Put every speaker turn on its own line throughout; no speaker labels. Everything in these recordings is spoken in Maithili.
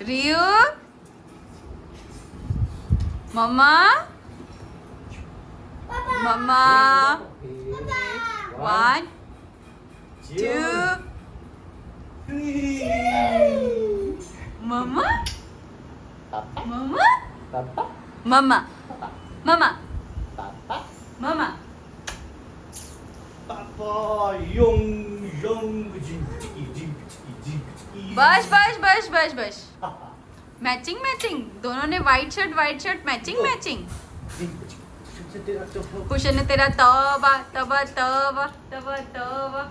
रियू मम्मा मम्मा 1 2 मम्मा मम्मा मम्मा मम्मा मम्मा बस बस बस बस बस। मैचिंग मैचिंग, दोनों ने white shirt matching matching. Hussain तेरा तौबा तौबा तौबा तौबा तौबा।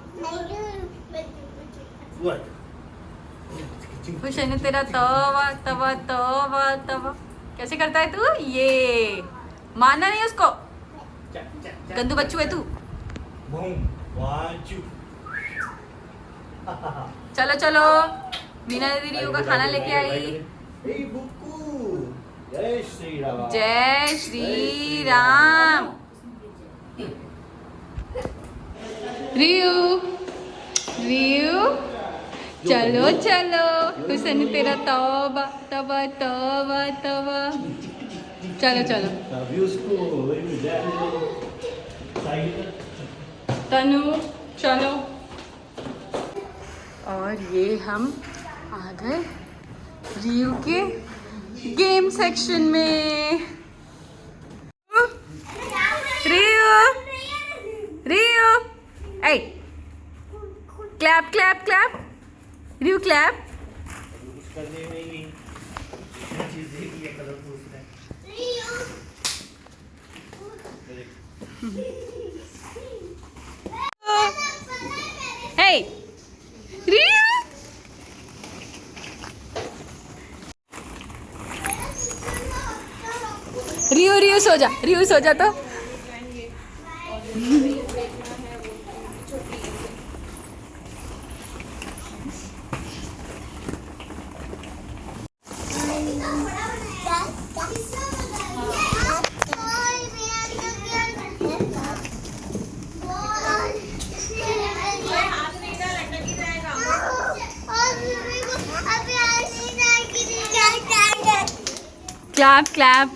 हुसैन तेरा तौबा तौबा तौबा तौबा। कैसे करता है तू ये? मारना नहीं उसको, गंदू बच्चू है तू। चलो चलो, मीना दीदी रियू का खाना लेके आई।
जय श्री राम,
जय श्री राम। रियू रियू चलो चलो, हुसैन तेरा तौबा तौबा तौबा तौबा। चलो चलो तनु चलो। और ये हम आ गए रियू के गेम सेक्शन में। रियू रियू ए clap clap clap Riyu clap. Hey Riyu Riyu Riyu सो जा, रियू सो जा तो। Clap clap.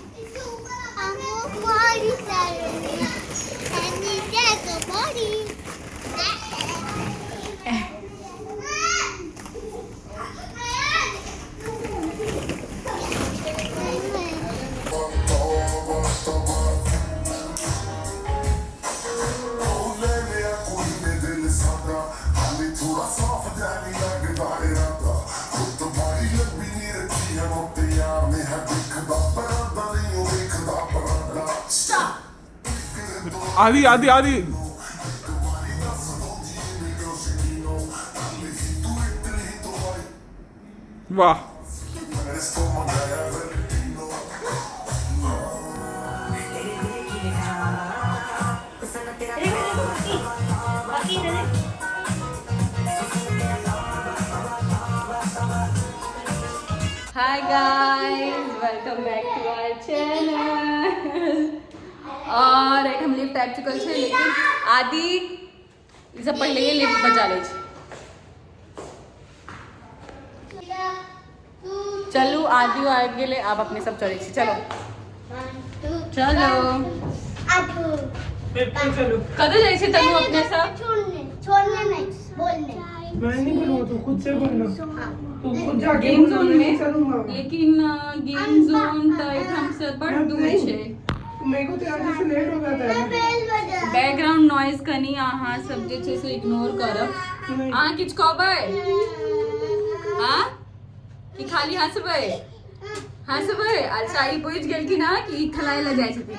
आदि आदि आदि। वाह,
hi guys, welcome back to our channel. और एहिठाम लिफ्ट आबि चुकल छै, लेकिन आदि ई सब पहिले ही लिफ्ट बजा लै छै। चलू आदि आबि गेलै, आब अपने सब चलै छी। चलो चलो, कतऽ जाइ छै तनु अपने सब?
छोड़ने नहीं, बोलने।
मैं नहीं बोलूँगा, तू खुद से बोलना, तू खुद जाके
गेम
बोलना,
जोन
मैं
में
नहीं चलूंगा।
लेकिन गेम जोन तऽ एहिठाम से बड़ दूर छै।
मेरे को तो यहाँ से लेट हो गया था।
बेल बजा।
बैकग्राउंड नॉइज कनी अहाँ सब जे छै से इग्नोर करब। अहाँ किछु कहबै? हाँ, कि खाली हंसबै? हंसबै? अच्छा, ई बुझि गेलखिन हँ कि ई खेलाय लए जाइ छथिन।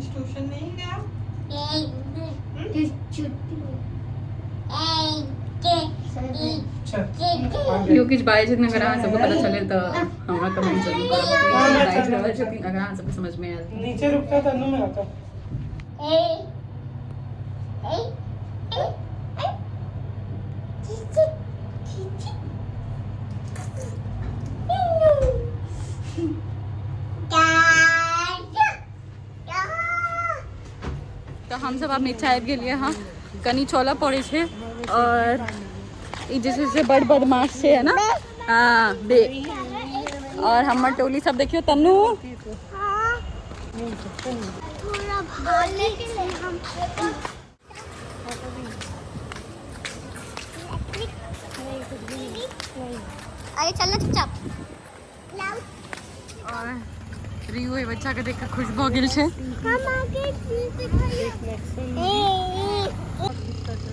ट्यूशन नहीं गया?
केओ किछु बाजै छथिन अगर अहाँ सबके पता चले तऽ हमरा कमेंट जरूर करब। बाजि रहल छथिन अगर अहाँ सबके समझ में आयल।
नीचे रुकता तनु में आता।
तऽ हमसब आब नीचा आबि गेलियै हँ। कनि चलऽ पड़ै छै। आओर ई जे छै से बड़ बदमाश छै, है ना? हाँ बे। और हमर टोली सब देखियो तन्नू।
थोड़ा भागे हम। अरे चलना चुपचाप।
और रियू एहि बच्चा के देख के खुश भऽ गेल छै।
हम आगे चीज दिखाइए।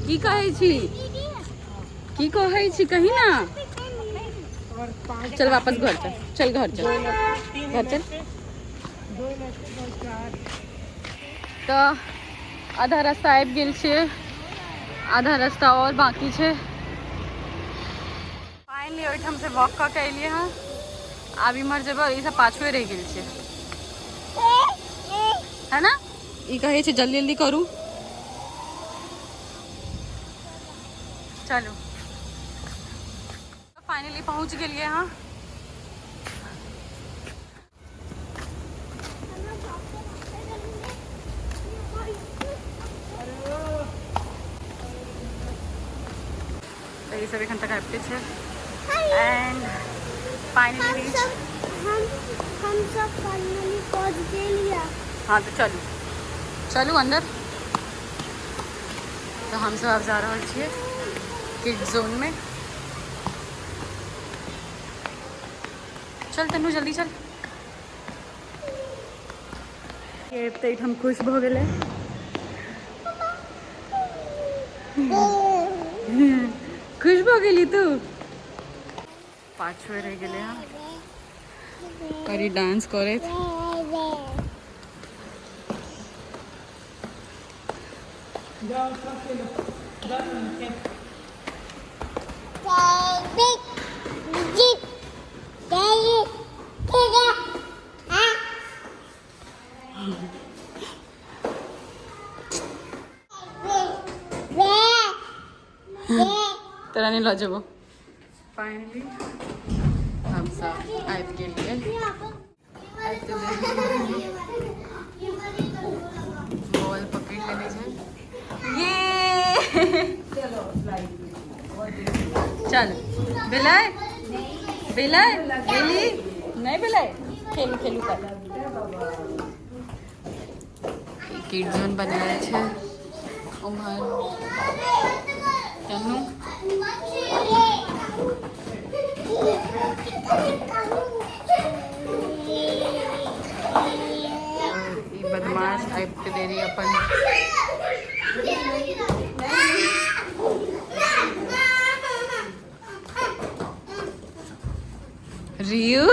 की कहै छी, की कहै छी, कही ना। चल वापस घर चल, चल घर चल, घर चल। तऽ आधा रास्ता आबि गेल छै, आधा रास्ता और बाकी छै। फाइनली ओहिठाम से वॉक कऽ के एलियै हँ। आब इम्हर जेबै, ई सब पाछुए रहि गेल छै, है ना? ई कहै छै जल्दी जल्दी करू। चलू, फाइनली पहुँच गेलियै हँ। तऽ ई सब एखन तक आबिते छै। एंड फाइनली
हम
रीच।
सब हम सब फाइनली पहुंच गेलिया।
हाँ तो चलू चलू अंदर। तो हम सब आब जा रहल छियै किड जोन में। चल तन्नू जल्दी चल। ये तऽ एहिठाम खुश भऽ गेलै। खुश भऽ गेली तू? पाछुए रहि गेलै हँ करी डांस करैत।
जाओ सब खेलो, जाओ खेलो।
तोरा नहि लऽ जेबो। फाइनली हम सब आबि गेलियै। बॉल पकड़ि लेने छै ये। चल भेलै, भेलै, भेली नहि भेलै? खेलू खेलू। कर किड जोन बनायल छै। उम्हर तन्नू। ई बदमाश आबि के देरी अपन। रियू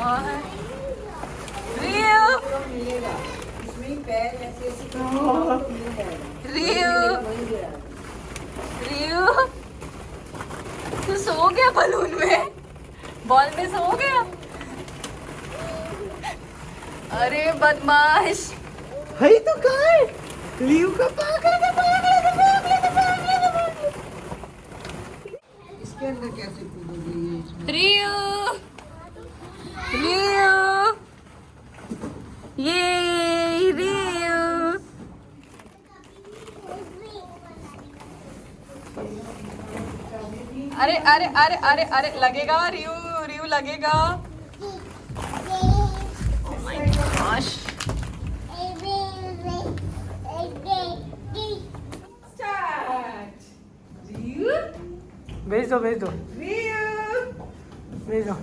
और रियू, रियू, रियू तू सो गया बलून में, बॉल में सो गया। अरे बदमाश।
है तो कहाँ है? लीव का पागल का पागल का पागल का पागल का पागल।
इसके अंदर कैसे कूदोगे ये इसमें?
रियू, रियू, ये रियू। अरे अरे अरे अरे अरे लगेगा रियू, रियू लगेगा। Oh my gosh.
भेज दो, भेज दो, भेज दो।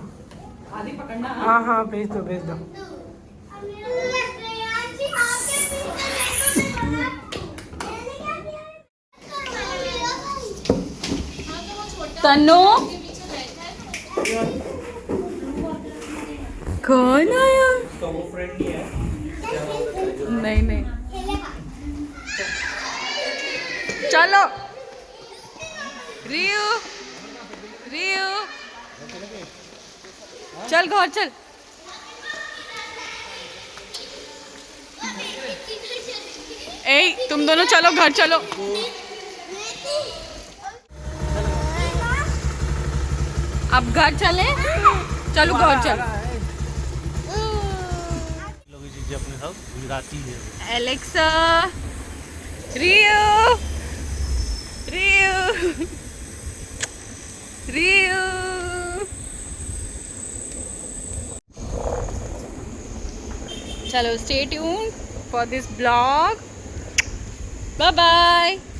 आदि पकड़ना।
हाँ हाँ भेज दो, भेज दो।
तन्नू कौन आया? नहीं नहीं, चलो रियू, रियू चल घर चल। ए तुम दोनों चलो घर चलो। अब घर चले, चलो घर चलो।
लोग जे अपने सब गुजराती है।
Alexa, Rio, Rio, Rio. चलो stay tune for this blog. Bye bye.